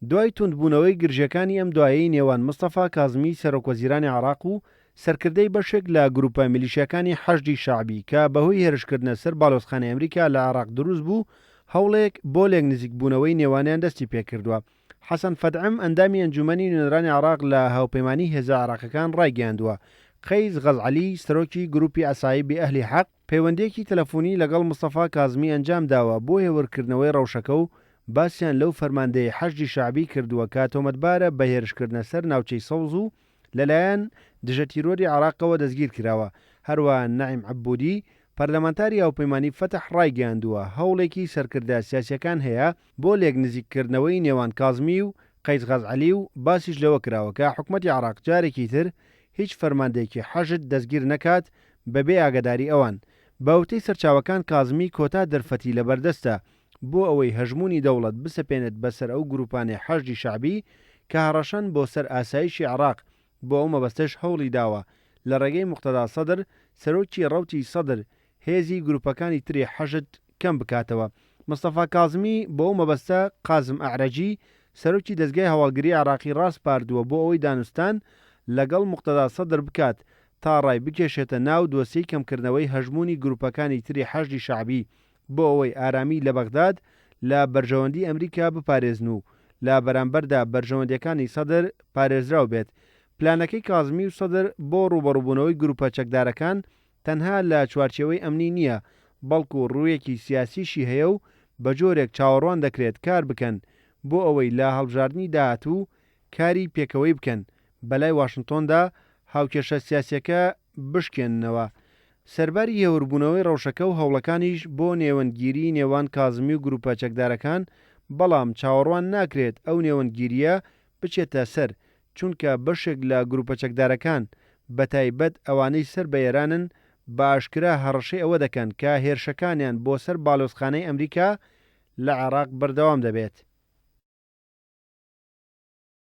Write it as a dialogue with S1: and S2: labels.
S1: دوای توندبوونەوەی گرژییەکانی ئەم دوایەی نێوان مستەفا کازمی سەرۆکوەزیرانی عێراق و سەرکردەی بەشێک لە گروپە میلیشیاکانی حەشدی شەعبی کە بەهۆی هێرشکردنە سەر باڵیۆزخانەی ئەمریکا لە عێراق دروست بوو، هەوڵێک بۆ لێکنزیکبوونەوەی نێوانیان دەستی پێکردووە. حەسەن فەدعم ئەندامی ئەنجوومەنی نوێنەرانی عێراق لە هاوپەیمانیی هێزە عێراقیەکان ڕایگەیاندووە، قەیس غەزعەلی سەرۆکی گروپی عەسایبی ئەهلی حەق، پەیوەندییەکی تەلەفونی لەگەڵ مستەفا کازمی ئەنجامداوە بۆ هێورکردنەوەی ڕەوشەکە و باسیان لەو فەرماندەیەی حەشدی شەعبی کردووە کە تۆمەتبارە بە هێرشکردنە سەر ناوچەی سەوز و لەلایەن دژەتیرۆری عێراقەوە دەستگیرکراوە. هەروەها نەعیم عەبودی، پەرلەمانتاری هاوپەیمانی فەتح ڕایگەیاندووە، هەوڵێکی سەرکردە سیاسییەکان هەیە بۆ لێکنزیککردنەوەی نێوان کازمی و قەیس غەزعەلی و باسیش لەوە کراوە کە حکومەتی عێراق جارێکی تر هیچ فەرماندەیەکی حەشد دەستگیر نەکات بەبێ ئاگاداری ئەوان. بە وتەی سەرچاوەکان کازمی کۆتا دەرفەتی لەبەردەستە بۆ ئەوەی هەژموونی دەوڵەت بسەپێنێت بەسەر ئەو گروپانەی حەشدی شەعبی کە هەڕەشەن بۆ سەر ئاسایشی عێراق، بۆ ئەو مەبەستەش هەوڵی داوە لە ڕێگەی موقتەدا سەدر سەرۆکی ڕەوتی سەدر هێزی گروپەکانی تری حەشد کەم بکاتەوە. مستەفا کازمی بۆ ئەو مەبەستە قازم ئەعرەجی سەرۆکی دەزگای هەواڵگری عێراقی ڕاسپاردووە بۆ ئەوەی دانوستان لەگەڵ موقتەدا سەدر بکات تا ڕای بکێشێتە ناو دۆسیەی کەمکردنەوەی هەژموونی گروپەکانی تری حەشدی شەعبی بۆ ئەوەی ئارامی لە بەغداد لە بەرژەوەندی ئەمریکا بپارێزن و لە بەرامبەردا بەرژەوەندیەکانی سەدر پارێزراو بێت. پلانەکەی کازمی و سەدر بۆ ڕووبەڕووبوونەوەی گروپە چەکدارەکان تەنها لە چوارچێوەی ئەمنی نییە، بەڵکو ڕوویەکی سیاسیشی هەیە و بەجۆرێک چاوەڕوان دەکرێت کار بکەن بۆ ئەوەی لە هەڵبژاردنی داهاتوو کاری پێکەوەی بکەن، بەلای واشنتۆندا هاوکێشە سیاسیەکە بشکێننەوە. سەرباری هێوربوونەوەی ڕەوشەکە و هەوڵەکانیش بۆ نێوەندگیریی نێوان کازمی و گروپە چەکدارەکان، بەڵام چاوەڕوان ناکرێت ئەو نێوەندگیرییە بچێتە سەر، چونکە بەشێک لە گروپە چەکدارەکان، بەتایبەت ئەوانەی سەر بە ئێرانن، بە ئاشکرا هەڕەشەی ئەوە دەکەن کە هێرشەکانیان بۆ سەر باڵیۆزخانەی ئەمریکا لە عێراق بەردەوام دەبێت.